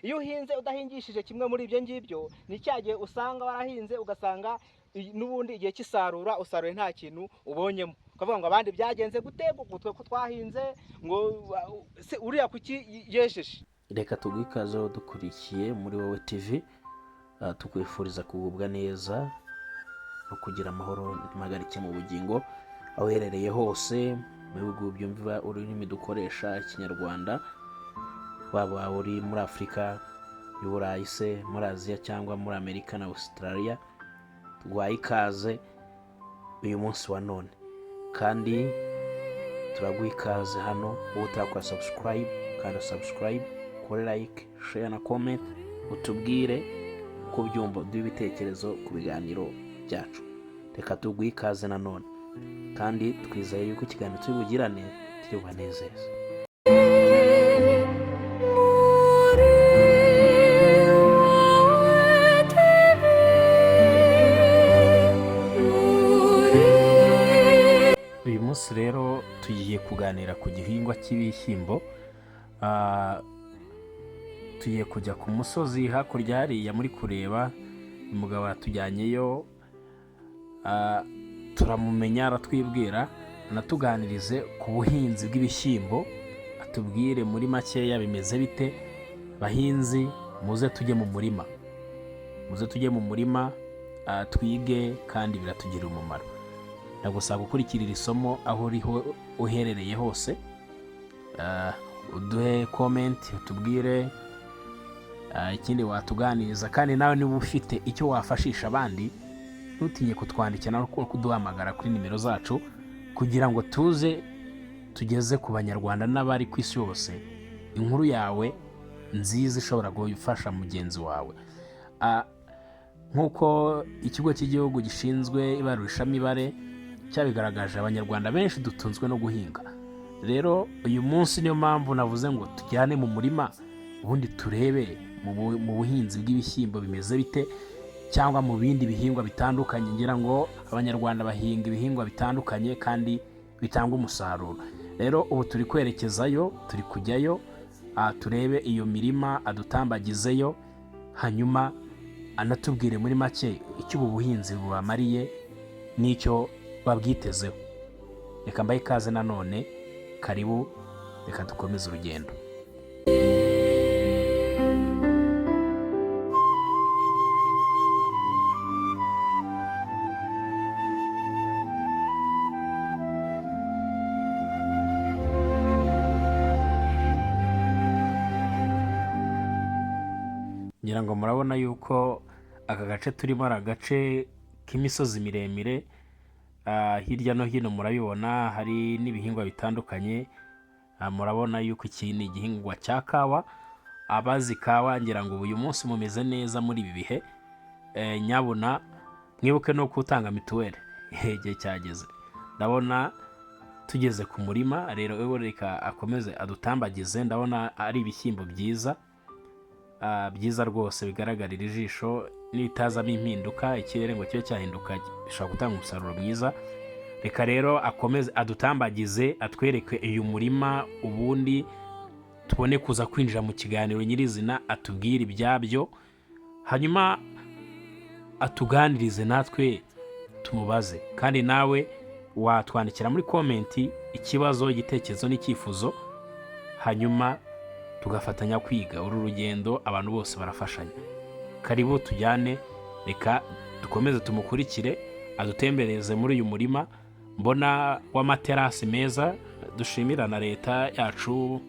Iyo uhinze udahingishije kimwe muri ibyo ngibyo, ni cya gihe usanga warahinze ugasanga n'ubundi igihe cy'isarura usaruye nta kintu ubonyemo, ukavuga ngo abandi byagenze gute, ngo twe ko twahinze, ngo se uriya kuki yejeje. Reka tuguhe ikaze aho dukurikiye muri Wowe TV. Tukwifuriza kugubwa neza no kugira amahoro n'impagarike mu bugingo aho uherereye hose mu bihugu byumva ururimi dukoresha, Ikinyarwanda, waba uri muri Afurika y'Uburayi se, muri Aziya cyangwa muri Amerika na Australia, tuguhaye ikaze uyu munsi wa none. Kandi turaguha ikaze hano wowe utarakora subscribe, kanda subscribe, ukore like, share na comment, utubwire uko ubyumva, uduhe ibitekerezo ku biganiro byacu. Reka tuguhe ikaze nanone, kandi twizeye yuko ikiganiro turi bugirane kiri bubanezeze. Muri Wowe TV, muri Uyu munsi rero tugiye kuganira ku gihingwa cy'ibishyimbo. Tugiye kujya ku musozi hakurya hariya muri kureba, umugabo yatujyanyeyo. Turamumenya, aratwibwira, anatuganirize ku buhinzi bw'ibishyimbo, atubwire muri makeya bimeze bite. Bahinzi, muze tujye mu murima, muze tujye mu murima, twige kandi biratugirira umumaro. Ndagusaba gukurikira iri somo aho uriho uherereye hose. Uduhe comment, utubwire ikindi watuganiriza, kandi nawe niba ufite icyo wafashisha abandi, ntutinye kutwandikira no kuduhamagara kuri nimero zacu kugira ngo tuze tugeze ku Banyarwanda n'abari ku isi yose inkuru yawe nziza ishobora gufasha mugenzi wawe. Nk'uko Ikigo cy'Igihugu gishinzwe Ibarurishamibare cyabigaragaje, Abanyarwanda benshi dutunzwe no guhinga. Rero uyu munsi niyo mpamvu navuze ngo tujyane mu murima, ubundi turebe mu buhinzi bw'ibishyimbo bimeze bite, cyangwa mu bindi bihingwa bitandukanye. Ngira ngo Abanyarwanda bahinga ibihingwa bitandukanye kandi bitanga umusaruro. Rero ubu turi kwerekezayo, turi kujyayo, turebe iyo mirima, adutambagizeyo, hanyuma anatubwire muri make icyo ubu buhinzi bubamariye n'icyo babwitezeho. Reka mbahe ikaze nanone, karibu, reka dukomeze urugendo. Ngira ngo murabona yuko aka gace turimo ari agace k'imisozi miremire. Hirya no hino murabibona hari n'ibihingwa bitandukanye. Murabona yuko iki ni igihingwa cya kawa. Abazi kawa, ngira ngo uyu munsi mumeze neza muri ibi bihe. Nyabuna mwibuke no gutanga mituweli, igihe cyageze. Ndabona tugeze ku murima rero, reka akomeze adutambagize. Ndabona ari ibishyimbo byiza, byiza rwose bigaragarira ijisho. Nitazamo impinduka, ikirere ngo kibe cyahinduka, bishobora gutanga umusaruro mwiza. Reka rero akomeze adutambagize, atwereke uyu murima, ubundi tubone kuza kwinjira mu kiganiro nyirizina, atubwire ibyabyo, hanyuma atuganirize natwe tumubaze. Kandi nawe watwandikira muri comment ikibazo, igitekerezo n'icyifuzo, hanyuma tugafatanya kwiga uru rugendo. Abantu bose barafashanya. Karibu tujyane. Reka dukomeze tumukurikire, adutembereze muri uyu murima mbona w'amaterasi meza. Dushimira na leta yacu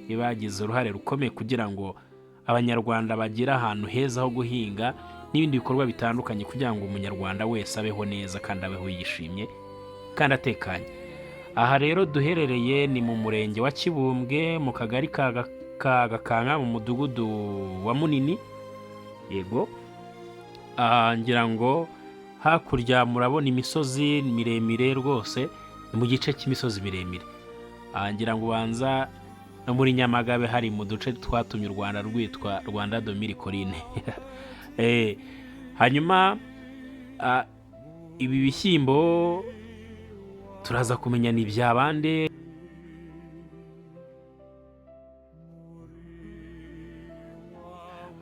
iba yagize uruhare rukomeye kugira ngo Abanyarwanda bagire ahantu heza ho guhinga n'ibindi bikorwa bitandukanye, kugira ngo Umunyarwanda wese abeho neza kandi abeho yishimye kandi atekanye. Aha rero duherereye ni mu Murenge wa Kibumbwe, mu Kagari ka Gakanka, mu Mudugudu wa Munini. Yego, aha ngira ngo hakurya murabona imisozi miremire rwose, ni mu gice cy'imisozi miremire. Aha ngira ngo ubanza no muri Nyamagabe hari mu duce twatumye u Rwanda rwitwa Rwanda des Mille Collines. Hanyuma ibi bishyimbo turaza kumenya ni ibya bande.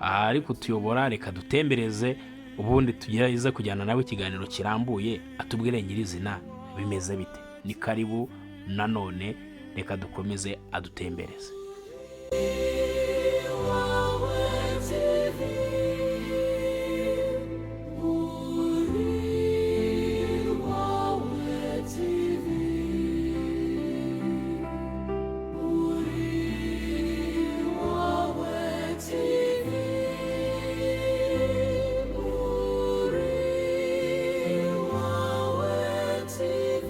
Ari kutuyobora, reka dutembereze, ubundi tugerageze kujyana nawe ikiganiro kirambuye, atubwire nyirizina bimeze bite. Ni karibu nanone, reka dukomeze adutembereze. Wawe TV, Uri Wawe TV, Uri Wawe TV, Uri Wawe TV.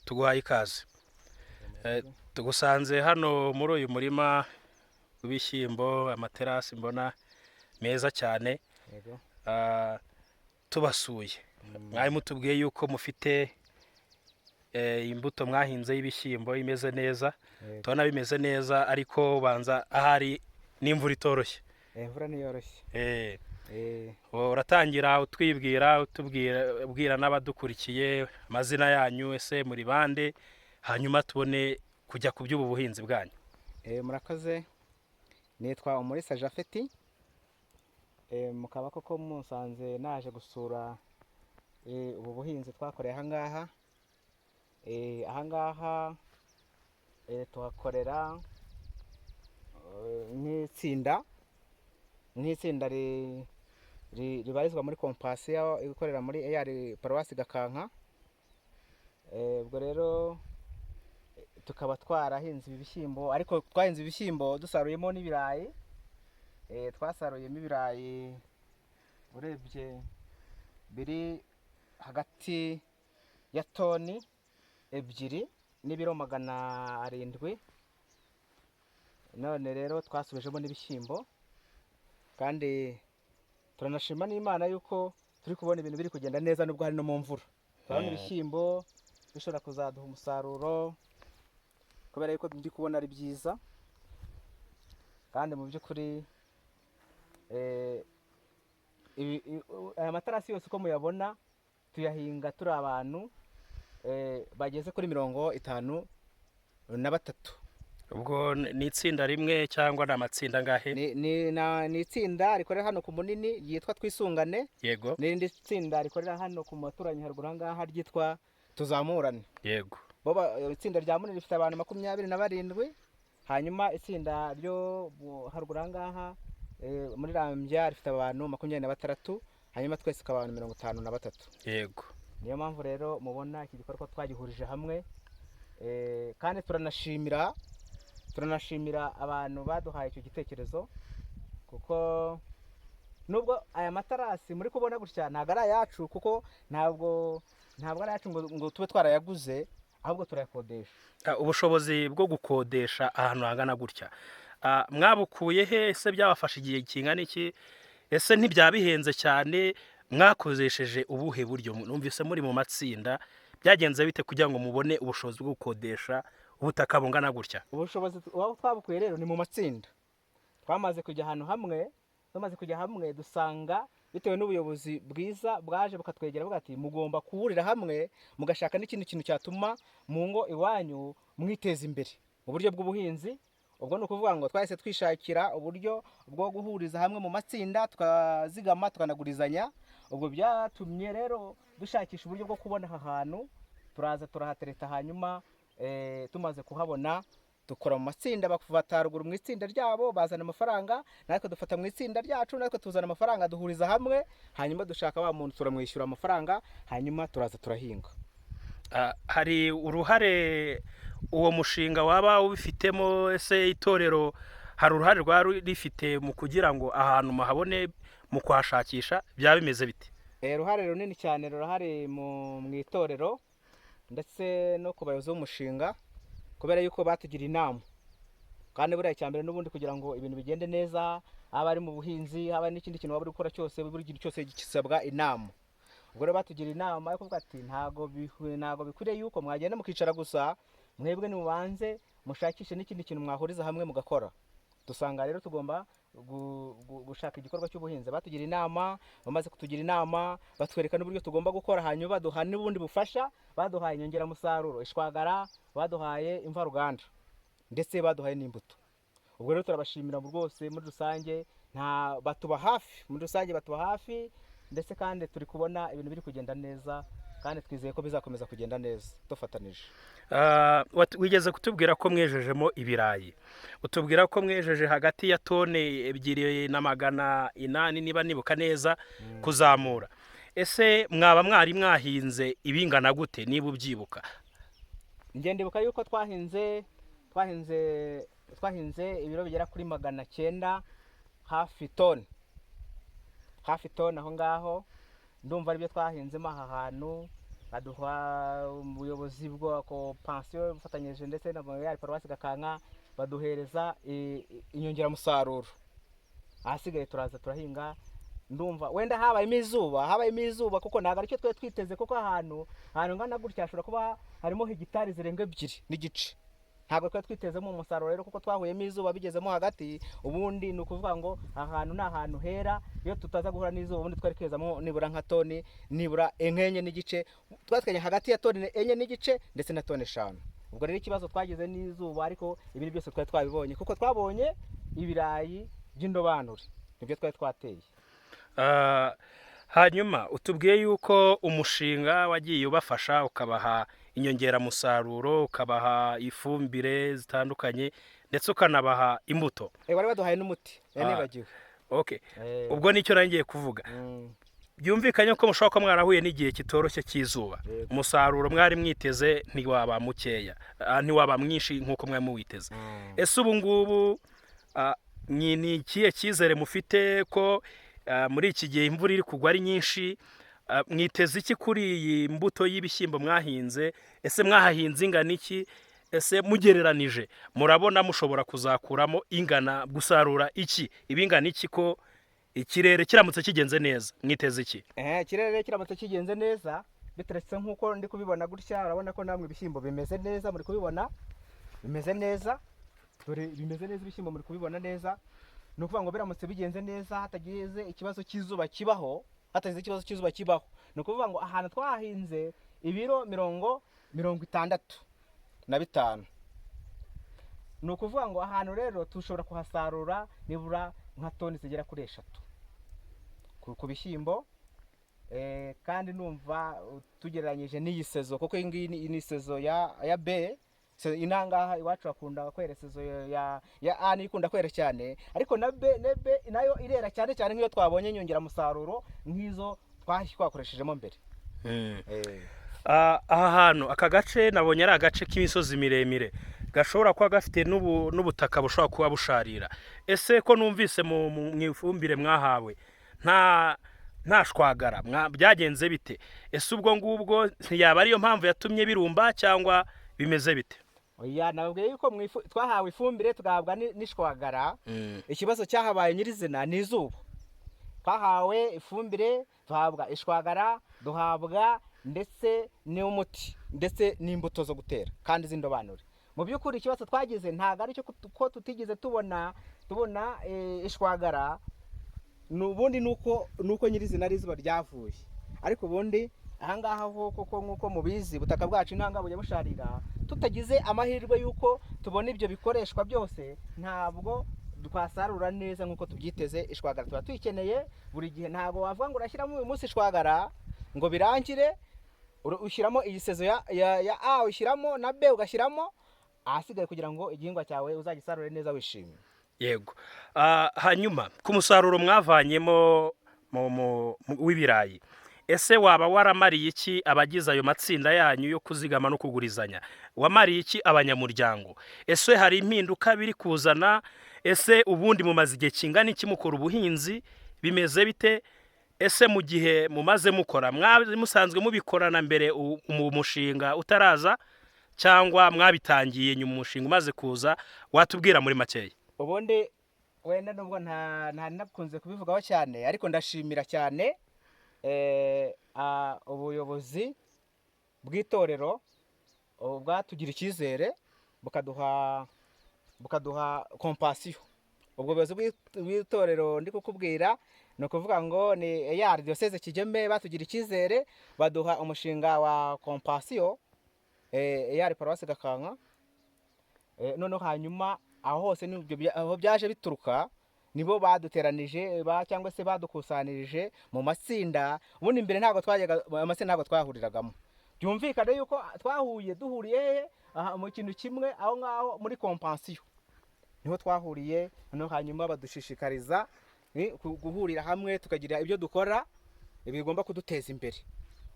Tuguhaye ikaze. Tugusanze hano muri uyu murima w'ibishyimbo, amaterasi mbona meza cyane. Yego. Tubasuye, mwari mutubwiye yuko mufite imbuto mwahinze y'ibishyimbo imeze neza. Yego. Tubona bimeze neza, ariko banza ahari n'imvura itoroshye. Imvura ntiyoroshye. Uratangira utwibwira, utubwira, ubwira n'abadukurikiye amazina yanyu, ese muri bande, hanyuma tubone kujya ku by'ubu buhinzi bwanyu. Murakoze, nitwa Umulisa Japhet. Mukaba koko musanze naje gusura ubu buhinzi twakoreye ahangaha. Ahangaha tuhakorera nk'itsinda ribarizwa muri Compassion ikorera muri EAR Paruwasi Gakanka. Ubwo rero tukaba twarahinze ibi bishyimbo, ariko twahinze ibishyimbo dusaruyemo n'ibirayi. Twasaruyemo ibirayi urebye biri hagati ya toni 2 n'ibiro 700. None rero twasubijemo n'ibishyimbo, kandi turanashima n'Imana yuko turi kubona ibintu biri kugenda neza nubwo hari no mu mvura. Turabona ibishyimbo bishobora kuzaduha umusaruro kubera yuko ndi kubona ari byiza, kandi mu by'ukuri aya matarasi yose uko muyabona tuyahinga turi abantu bageze kuri 53. Ubwo ni itsinda rimwe cyangwa ni amatsinda angahe? Ni itsinda rikorera hano ku Munini ryitwa Twisungane. Yego. N'irindi tsinda rikorera hano ku maturanyi haruguru ahangaha ryitwa Tuzamurane. Yego. Itsinda rya Munini rifite abantu 27, hanyuma itsinda ryo haruguru ahangaha muri Rambya rifite abantu 26, hanyuma twese tukaba abantu 53. Yego. Niyo mpamvu rero mubona iki gikorwa twagihurije hamwe, kandi turanashimira abantu baduhaye icyo gitekerezo, kuko nubwo aya matarasi muri kubona gutya ntabwo ari ayacu, kuko ntabwo ari ayacu ngo tube twarayaguze, ahubwo turayakodesha. Ubushobozi bwo gukodesha ahantu hangana gutya mwabukuye he? Ese byabafasha igihe kingana iki? Ese ntibyabihenze cyane? Mwakoresheje ubuhe buryo? Numvise muri mu matsinda, byagenze bite kugira ngo mubone ubushobozi bwo gukodesha ubutaka bungana gutya? Ubushobozi waba twabukuye rero ni mu matsinda. Twamaze kujya ahantu hamwe, tumaze kujya hamwe dusanga bitewe n'ubuyobozi bwiza bwaje bukatwegera buvuga ati mugomba kuwurira hamwe mugashaka n'ikindi kintu cyatuma mu ngo iwanyu mwiteza imbere mu buryo bw'ubuhinzi. Ubwo ni ukuvuga ngo twahise twishakira uburyo bwo guhuriza hamwe mu matsinda, tukazigama, tukanagurizanya. Ubwo byatumye rero dushakisha uburyo bwo kubona aha hantu, turaza turahatereta, hanyuma tumaze kuhabona dukora mu matsinda, bafata haruguru mu itsinda ryabo bazana amafaranga, natwe dufata mu itsinda ryacu, natwe tuzana amafaranga, duhuriza hamwe, hanyuma dushaka wa muntu turamwishyura amafaranga, hanyuma turaza turahinga. Hari uruhare uwo mushinga waba ubifitemo? Ese itorero hari uruhare rwaba rifite mu kugira ngo ahantu muhabone, mu kuhashakisha byaba bimeze bite? Uruhare runini cyane rurahari mu itorero. ndetse no ku bayobozi b'umushinga, kubera yuko batugira inama. Kandi buriya icya mbere n'ubundi kugira ngo ibintu bigende neza, haba ari mu buhinzi, haba n'ikindi kintu waba uri gukora cyose, buri kintu cyose gisabwa inama. Ubwo rero batugira inama yo kuvuga ati ntago bikwiriye yuko mwagenda mukicara gusa, mwebwe nimubanze mushakishe n'ikindi kintu mwahuriza hamwe mugakora. Dusanga rero tugomba gushaka igikorwa cy'ubuhinzi. Batugira inama, bamaze kutugira inama batwereka n'uburyo tugomba gukora, hanyuma baduha n'ubundi bufasha. Baduhaye inyongeramusaruro ishwagara, baduhaye imvaruganda, ndetse baduhaye n'imbuto. Ubwo rero turabashimira rwose muri rusange, nta batuba hafi, muri rusange batuba hafi, ndetse kandi turi kubona ibintu biri kugenda neza, kandi twizeye ko bizakomeza kugenda neza dufatanije. Wigeze kutubwira ko mwejejemo ibirayi, utubwira ko mwejeje hagati ya tone 2 800, niba nibuka neza, kuzamura. Ese mwaba mwari mwahinze ibingana gute, niba ubyibuka? Njye ndibuka yuko twahinze ibiro bigera kuri 900, hafi tone, hafi tone aho ngaho. Ndumva aribyo twahinzemo aha hantu. Baduha ubuyobozi bwa pansiyo bufatanyije ndetse na ya paruwasi Gakanka, baduhereza inyongeramusaruro. Ahasigaye turaza turahinga. Ndumva wenda habayemo izuba kuko ntabwo aricyo twari twiteze, kuko ahantu ngana gutya hashobora kuba harimo hegitari zirenga 2.5. Ntabwo twari twitezemo umusaruro rero, kuko twahuyemo izuba bigezemo hagati. Ubundi ni ukuvuga ngo aha hantu ni ahantu hera, iyo tutaza guhura n'izuba ubundi twari kwezamo nibura nka toni nibura 4.5. Twatwenye hagati ya toni 4.5 ndetse na toni 5. Ubwo rero ikibazo twagize n'izuba, ariko ibindi byose twari twabibonye, kuko twabonye ibirayi by'indobanure, nibyo twari twateye. Hanyuma utubwiye yuko umushinga wagiye ubafasha, ukabaha inyongeramusaruro, ukabaha ifumbire zitandukanye, ndetse ukanabaha imbuto. Wari waduhaye n'umuti, nari nibagiwe. Okay. Ubwo nicyo nari ngiye kuvuga. Byumvikanye ko mushobora kuba mwarahuye n'igihe kitoroshye cy'izuba. Yego. Umusaruro mwari mwiteze ntiwaba mukeya, ntiwaba mwinshi nk'uko mwari muwiteze. Ese ubu ngubu ni ikihe cyizere mufite ko muri iki gihe imvura iri kugwa ari nyinshi? Mwiteze iki kuri iyi mbuto y'ibishyimbo mwahinze? Ese mwahahinze ingana iki? Ese mugereranije murabona mushobora kuzakuramo ingana, gusarura iki, ibingana iki, ko ikirere kiramutse kigenze neza mwiteze iki? Ikirere kiramutse kigenze neza, biteretse nk'uko ndi kubibona gutya, urabona ko namwe ibishyimbo bimeze neza, muri kubibona bimeze neza. Dore bimeze neza, ibishyimbo muri kubibona neza. Ni ukuvuga ngo biramutse bigenze neza, hatagize ikibazo cy'izuba kibaho, hatagize ikibazo cy'izuba kibaho, ni ukuvuga ngo ahantu twahinze ibiro 65, ni ukuvuga ngo ahantu rero dushobora kuhasarura nibura nka toni zigera kuri 3 ku bishyimbo. Kandi numva tugereranyije n'iyi saison, kuko iyi ngiyi ni saison ya B. Inangaha iwacu bakunda kwera saison ya A, niyo ikunda kwera cyane, ariko na B nayo irera cyane cyane nk'iyo twabonye inyongeramusaruro nk'izo twakoreshejemo mbere. Aha hantu, aka gace nabonye ari agace k'imisozi miremire gashobora kuba gafite n'ubutaka bushobora kuba busharira. Ese ko numvise mu ifumbire mwahawe nta shwagara, byagenze bite? Ese ubwo ngubwo ntiyaba ariyo mpamvu yatumye birumba, cyangwa bimeze bite? Oya, nababwiye yuko twahawe ifumbire, tugahabwa n'ishwagara. Ikibazo cyahabaye nyirizina ni izuba. Twahawe ifumbire, duhabwa ishwagara, duhabwa ndetse n'umuti, ndetse n'imbuto zo gutera kandi z'indobanure. Mu by'ukuri ikibazo twagize ntabwo ari cyo ko tutigeze tubona ishwagara. Ni ubundi nuko nyirizina ari izuba ryavuye, ariko ubundi ahangaha ho koko nk'uko mubizi, ubutaka bwacu ntabwo bujya busharira. Tutagize amahirwe y'uko tubona ibyo bikoreshwa byose, ntabwo twasarura neza nk'uko tubyiteze. Ishwagara tuba tuyikeneye buri gihe. Ntabwo wavuga ngo urashyiramo uyu munsi ishwagara ngo birangire. Ushyiramo iyi saison ya A, ushyiramo na B, ugashyiramo ahasigaye kugira ngo igihingwa cyawe uzagisarure neza wishimye. Yego. Hanyuma ku musaruro mwavanyemo w'ibirayi, ese waba waramariye iki abagize ayo matsinda yanyu yo kuzigama no kugurizanya? Wamariye iki abanyamuryango? Ese hari impinduka biri kuzana? Ese ubundi mumaze igihe kingana iki mukora ubuhinzi? Bimeze bite? Ese mu gihe mumaze mukora, mwari musanzwe mubikorana mbere mu mushinga utaraza, cyangwa mwabitangiye nyuma umushinga umaze kuza? Watubwira muri makeya. Ubundi wenda nubwo nta nakunze kubivugaho cyane, ariko ndashimira cyane ubuyobozi bw'itorero bwatugira icyizere bukaduha compassion. Ubwo buyobozi bw'itorero ndi kukubwira ni ukuvuga ngo ni EAR Diyoseze Kigeme, batugira icyizere baduha umushinga wa compassion, EAR Paruwasi Gakanka. Noneho hanyuma aho hose nibyo aho byaje bituruka, nibo baduteranije cyangwa se badukusanirije mu matsinda. Ubundi mbere ntabwo twajyaga amatsinda, ntabwo twahuriragamo. Byumvikane yuko twahuye duhuriye hehe? Aha, mu kintu kimwe aho ngaho muri compassion niho twahuriye. Noneho hanyuma badushishikariza guhurira hamwe tukagira ibyo dukora bigomba kuduteza imbere.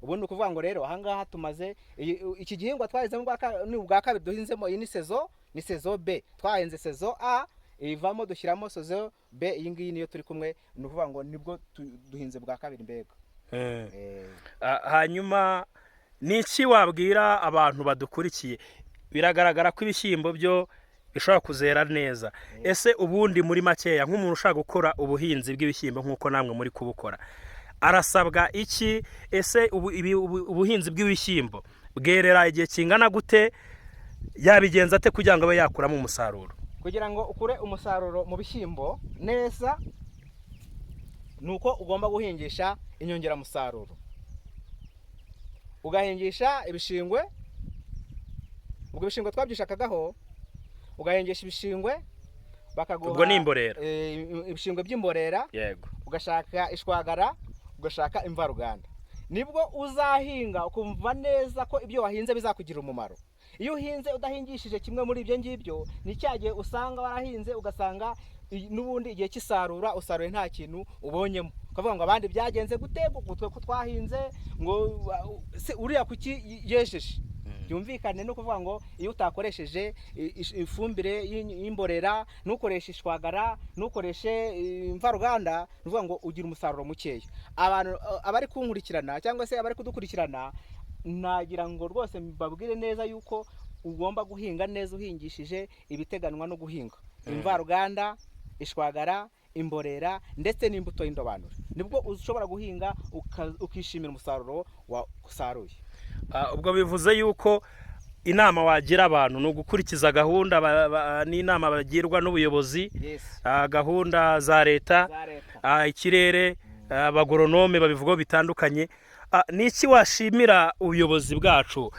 Ubu ni ukuvuga ngo rero ahangaha tumaze iki gihingwa twahinzemo ni ubwa kabiri duhinzemo. Iyi ni saison B. Twahinze saison A ivamo, dushyiramo saison B. Iyi ngiyi niyo turi kumwe, ni ukuvuga ngo nibwo duhinze bwa kabiri mbega. Hanyuma ni iki wabwira abantu badukurikiye? Biragaragara ko ibishyimbo byo bishobora kuzera neza. Ese ubundi muri makeya, nk'umuntu ushaka gukora ubuhinzi bw'ibishyimbo nk'uko namwe muri kubukora, arasabwa iki? Ese ubuhinzi bw'ibishyimbo bwerera igihe kingana gute? Yabigenza ate kugira ngo abe yakuramo umusaruro? Kugira ngo ukure umusaruro mu bishyimbo neza, ni uko ugomba guhingisha inyongeramusaruro, ugahingisha ibishingwe. Ubwo ibishingwe twabyishakagaho, ugahingisha ibishingwe bakaguha. Ubwo ni imborera. Ibishingwe by'imborera. Ugashaka ishwagara, ugashaka imvaruganda, nibwo uzahinga ukumva neza ko ibyo wahinze bizakugirira umumaro. Iyo uhinze udahingishije kimwe muri ibyo ngibyo, ni cya gihe usanga warahinze ugasanga n'ubundi igihe cy'isarura usaruye nta kintu ubonyemo, ukavuga ngo abandi byagenze gute, ngo twe ko twahinze, ngo se uriya kuki yejeje? Byumvikane no kuvuga ngo iyo utakoresheje ifumbire y'imborera, ntukoreshe ishwagara, ntukoreshe imvaruganda, ni ukuvuga ngo ugira umusaruro mukeya. Abantu abari kunkurikirana cyangwa se abari kudukurikirana, nagira ngo rwose mbabwire neza yuko ugomba guhinga neza uhingishije ibiteganwa no guhinga: imvaruganda, ishwagara, imborera ndetse n'imbuto y'indobanure. Nibwo ushobora guhinga ukishimira umusaruro wasaruye. Ubwo bivuze yuko inama wagira abantu ni ugukurikiza gahunda n'inama bagirwa n'ubuyobozi, gahunda za leta, za leta, ikirere, abagoronome babivugaho bitandukanye. Ni iki washimira ubuyobozi bwacu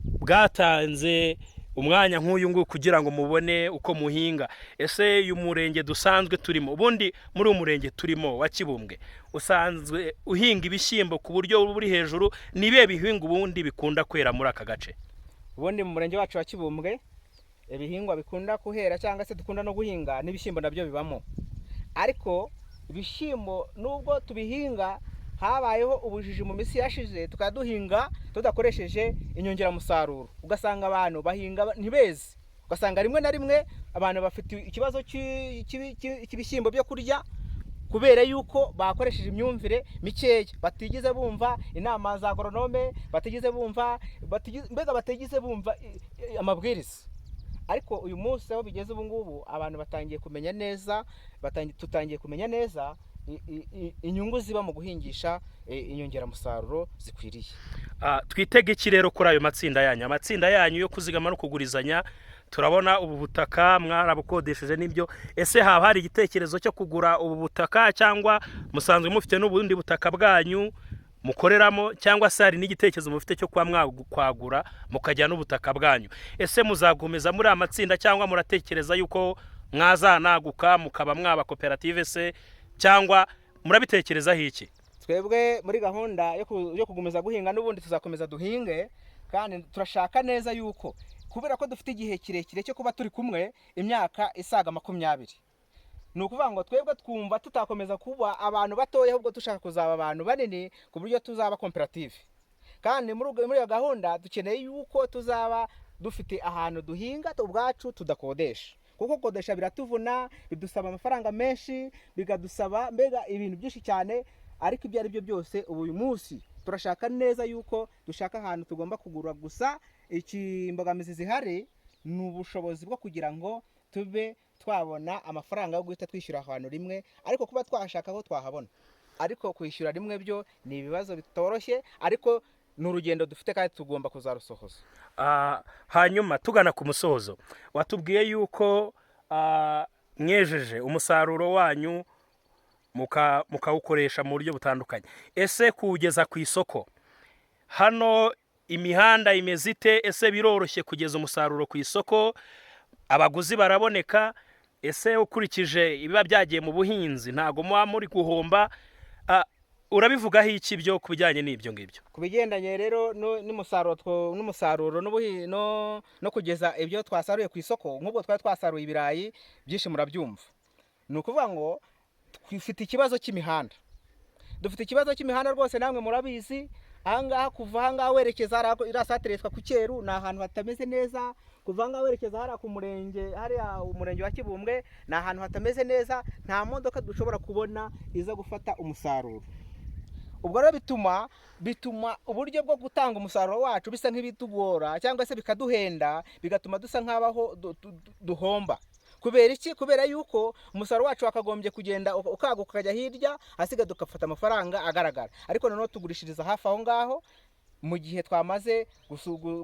bwatanze umwanya nk'uyu nguyu kugira ngo mubone uko muhinga? Ese uyu murenge dusanzwe turimo, ubundi muri uyu murenge turimo wa Kibumbwe, usanzwe uhinga ibishyimbo ku buryo buri hejuru? Ni ibihe bihingwa ubundi bikunda kwera muri aka gace? Ubundi mu murenge wacu wa Kibumbwe, ibihingwa bikunda kuhera cyangwa se dukunda no guhinga n'ibishyimbo nabyo bibamo. Ariko ibishyimbo nubwo tubihinga, habayeho ubujiji mu minsi yashize, tukaba duhinga tudakoresheje inyongeramusaruro, ugasanga abantu bahinga ntibeze, ugasanga rimwe na rimwe abantu bafite ikibazo cy'ibishyimbo byo kurya kubera yuko bakoresheje imyumvire mikeya, batigeze bumva inama za agoronome, batigeze bumva mbega batigeze bumva amabwiriza. Ariko uyu munsi aho bigeze ubu ngubu, abantu batangiye kumenya neza, tutangiye kumenya neza inyungu ziba mu guhingisha inyongeramusaruro zikwiriye. Twitege iki rero kuri ayo matsinda yanyu, amatsinda yanyu yo kuzigama no kugurizanya? Turabona ubu butaka mwarabukodesheje n'ibyo. Ese haba hari igitekerezo cyo kugura ubu butaka, cyangwa musanzwe mufite n'ubundi butaka bwanyu mukoreramo, cyangwa se hari n'igitekerezo mufite cyo kuba mwakwagura mukajya n'ubutaka bwanyu? Ese muzakomeza muri aya matsinda, cyangwa muratekereza yuko mwazanaguka mukaba mwaba koperative se, cyangwa murabitekerezaho iki? Twebwe muri gahunda yo kugumiza guhinga, n'ubundi tuzakomeza duhinge, kandi turashaka neza yuko kubera ko dufite igihe kirekire cyo kuba turi kumwe, imyaka isaga 20, ni ukuvuga ngo twebwe twumva tutakomeza kuba abantu batoya, ahubwo dushaka kuzaba abantu banini ku buryo tuzaba koperative. Kandi muri iyo gahunda dukeneye yuko tuzaba dufite ahantu duhinga ubwacu tudakodesha, kuko gukodesha biratuvuna, bidusaba amafaranga menshi, bikadusaba mbega ibintu byinshi cyane. Ariko ibyo ari byo byose, ubu uyu munsi turashaka neza yuko dushaka ahantu tugomba kugura. Gusa iki imbogamizi zihari ni ubushobozi bwo kugira ngo tube twabona amafaranga yo guhita twishyura ahantu rimwe. Ariko kuba twashaka aho twahabona, ariko kwishyura rimwe byo ni ibibazo bitoroshye, ariko ni urugendo dufite kandi tugomba kuzarusohoza. Hanyuma tugana ku musozo, watubwiye yuko mwejeje umusaruro wanyu mukawukoresha mu buryo butandukanye. Ese kuwugeza ku isoko hano imihanda imeze ite? Ese biroroshye kugeza umusaruro ku isoko? Abaguzi baraboneka? Ese ukurikije ibiba byagiye mu buhinzi, ntabwo muba muri guhomba? Urabivugaho iki byo ku bijyanye n'ibyo ngibyo? Ku bigendanye rero n'umusaruro no kugeza ibyo twasaruye ku isoko, nk'ubwo twari twasaruye ibirayi byinshi, murabyumva, ni ukuvuga ngo dufite ikibazo cy'imihanda. Dufite ikibazo cy'imihanda rwose, namwe murabizi. Ahangaha, kuva ahangaha werekeza hariya iriya santere yitwa ku Cyeru, ni ahantu hatameze neza. Kuva ahangaha werekeza hariya ku murenge, hariya umurenge wa Kibumbwe, ni ahantu hatameze neza. Nta modoka dushobora kubona iza gufata umusaruro. Ubwo rero bituma uburyo bwo gutanga umusaruro wacu bisa nk'ibitugora cyangwa se bikaduhenda, bigatuma dusa nk'abaho duhomba. Kubera iki? Kubera yuko umusaruro wacu wakagombye kugenda ukaguka ukajya hirya, ahasigaye tugafata amafaranga agaragara. Ariko noneho tugurishiriza hafi aho ngaho mu gihe twamaze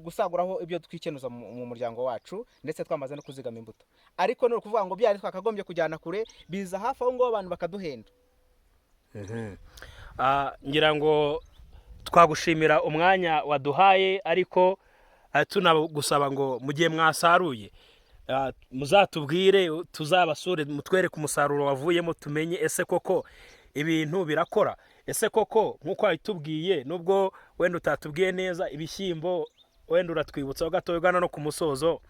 gusaguraho ibyo twikenuza mu muryango wacu, ndetse twamaze no kuzigama imbuto. Ariko ni ukuvuga ngo byari twakagombye kujyana kure, biza hafi aho ngaho, abantu bakaduhenda. Ngira ngo twagushimira umwanya waduhaye, ariko tunagusaba ngo mu gihe mwasaruye muzatubwire, tuzabasure, mutwereke umusaruro wavuyemo, tumenye ese koko ibintu birakora, ese koko nk'uko wabitubwiye. Nubwo wenda utatubwiye neza ibishyimbo, wenda uratwibutsa gatoya ugana no ku musozo.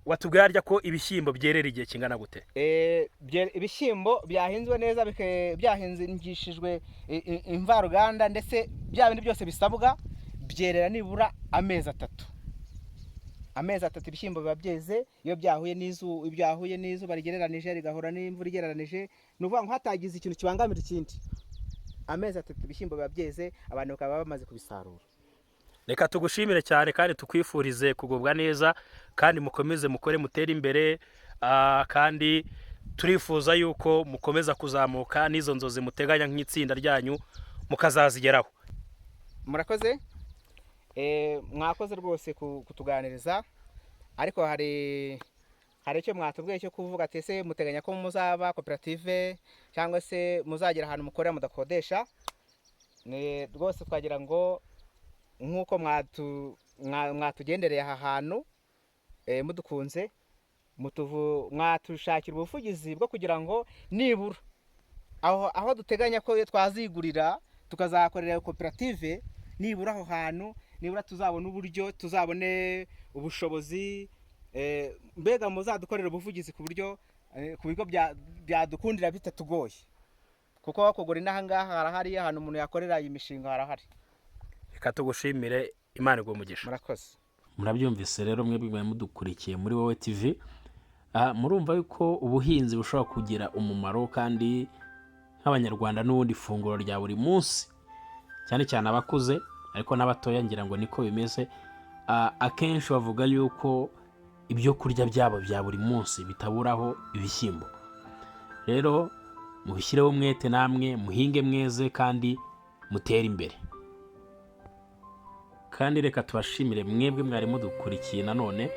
Watubwiye harya ko ibishyimbo byerera igihe kingana gute? Ibishyimbo byahinzwe neza, byahingishijwe imvaruganda ndetse bya bindi byose bisabwa, byerera nibura amezi 3. Amezi 3 ibishyimbo biba byeze iyo byahuye n'izuba rigereranije, rigahura n'imvura igereranije. Ni ukuvuga ngo hatagize ikintu kibangamira ikindi, amezi 3 ibishyimbo biba byeze, abantu bakaba bamaze kubisarura. Reka tugushimire cyane kandi tukwifurize kugubwa neza, kandi mukomeze mukore, mutere imbere. Kandi turifuza yuko mukomeza kuzamuka n'izo nzozi muteganya nk'itsinda ryanyu mukazazigeraho. Murakoze. Mwakoze rwose kutuganiriza, ariko hari icyo mwatubwiye cyo kuvuga ati: ese muteganya ko muzaba koperative cyangwa se muzagera ahantu mukorera mudakodesha? Ni rwose twagira ngo nk'uko mwatugendereye aha hantu, mudukunze, mwatushakira ubuvugizi bwo kugira ngo nibura aho duteganya ko twazigurira tukazakorera koperative, nibura aho hantu nibura tuzabone uburyo, tuzabone ubushobozi. Mbega muzadukorera ubuvugizi ku buryo byadukundira bitatugoye, kuko kugura inaha ngaha harahari, ahantu umuntu yakorera iyi mishinga harahari. Reka tugushimire, Imana iguhe umugisha. Murakoze. Murabyumvise rero, mwebwe mwari mudukurikiye muri Wowe TV. Murumva yuko ubuhinzi bushobora kugira umumaro, kandi nk'Abanyarwanda n'ubundi ifunguro rya buri munsi, cyane cyane abakuze ariko n'abatoya ngira ngo niko bimeze. Akenshi bavuga yuko ibyo kurya byabo bya buri munsi bitaburaho ibishyimbo. Rero mubishyireho umwete namwe, muhinge mweze kandi mutere imbere. Kandi reka tubashimire mwebwe mwari mudukurikiye nanone.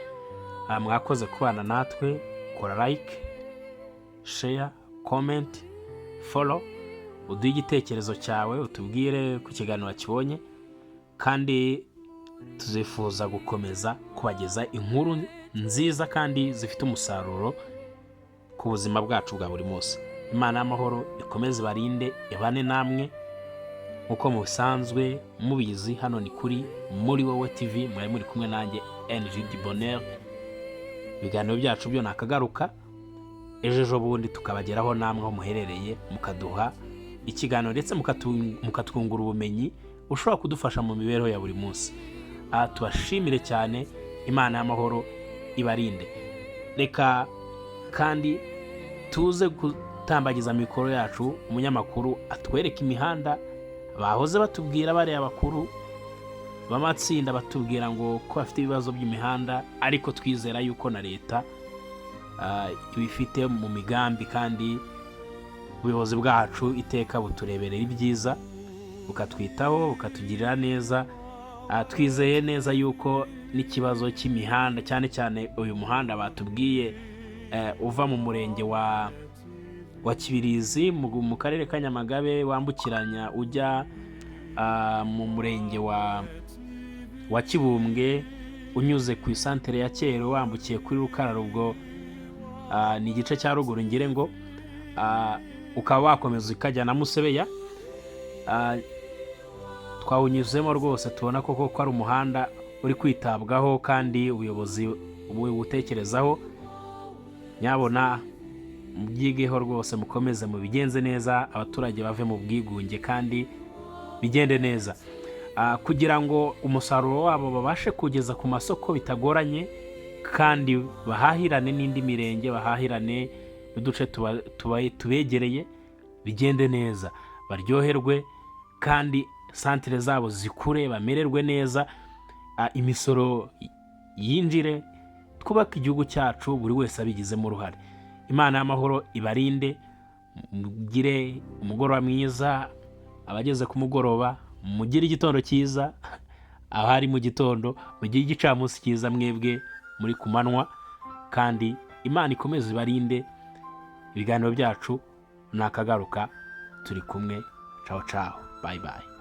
Mwakoze kubana natwe. Kora like, share, comment, follow, uduhe igitekerezo cyawe, utubwire ku kiganiro wakibonye, kandi tuzifuza gukomeza kubageza inkuru nziza kandi zifite umusaruro ku buzima bwacu bwa buri munsi. Imana y'amahoro ikomeze ibarinde, ibane namwe nk'uko mubisanzwe mubizi. Hano ni kuri Muri Wowe TV, mwari muri kumwe nanjye NG Bonheur. Ibiganiro byacu byo nakagaruka ejo ejo bundi, tukabageraho namwe aho muherereye, mukaduha ikiganiro ndetse mukatwungura ubumenyi bushobora kudufasha mu mibereho ya buri munsi. Aha tubashimire cyane, Imana y'amahoro ibarinde. Reka kandi tuze gutanga Gutambagiza mikoro yacu, umunyamakuru atwereka imihanda bahoze batubwira. Bariya bakuru b'amatsinda batubwira ngo ko bafite ibibazo by'imihanda, ariko twizera yuko na leta ibifite mu migambi, kandi ubuyobozi bwacu iteka butureberera ibyiza, bukatwitaho, bukatugirira neza. Twizeye neza yuko n'ikibazo cy'imihanda, cyane cyane uyu muhanda batubwiye uva mu murenge wa Kibirizi mu karere ka Nyamagabe, wambukiranya ujya mu murenge wa Kibumbwe, unyuze ku isantere ya Cyeru, wambukiye kuri Rukararo, ubwo ni igice cya ruguru ngire ngo ukaba wakomeza ukajya na Musebeya. Twawunyuzemo rwose, tubona ko koko ari umuhanda uri kwitabwaho kandi ubuyobozi buwutekerezaho. Nyabona mubyigeho rwose, mukomeze mubigenze neza, abaturage bave mu bwigunge kandi bigende neza, kugira ngo umusaruro wabo babashe kugeza ku masoko bitagoranye, kandi bahahirane n'indi mirenge, bahahirane n'uduce tubegereye, bigende neza, baryoherwe, kandi santire zabo zikure, bamererwe neza, imisoro yinjire, twubake igihugu cyacu buri wese abigizemo uruhare. Imana y'amahoro ibarinde, mugire umugoroba mwiza abageze ku mugoroba, mugire igitondo cyiza abari mu gitondo, mugire igicamunsi cyiza mwebwe muri ku manywa, kandi Imana ikomeze ibarinde. Ibiganiro byacu ni akagaruka, turi kumwe. Caho caho, bye bye.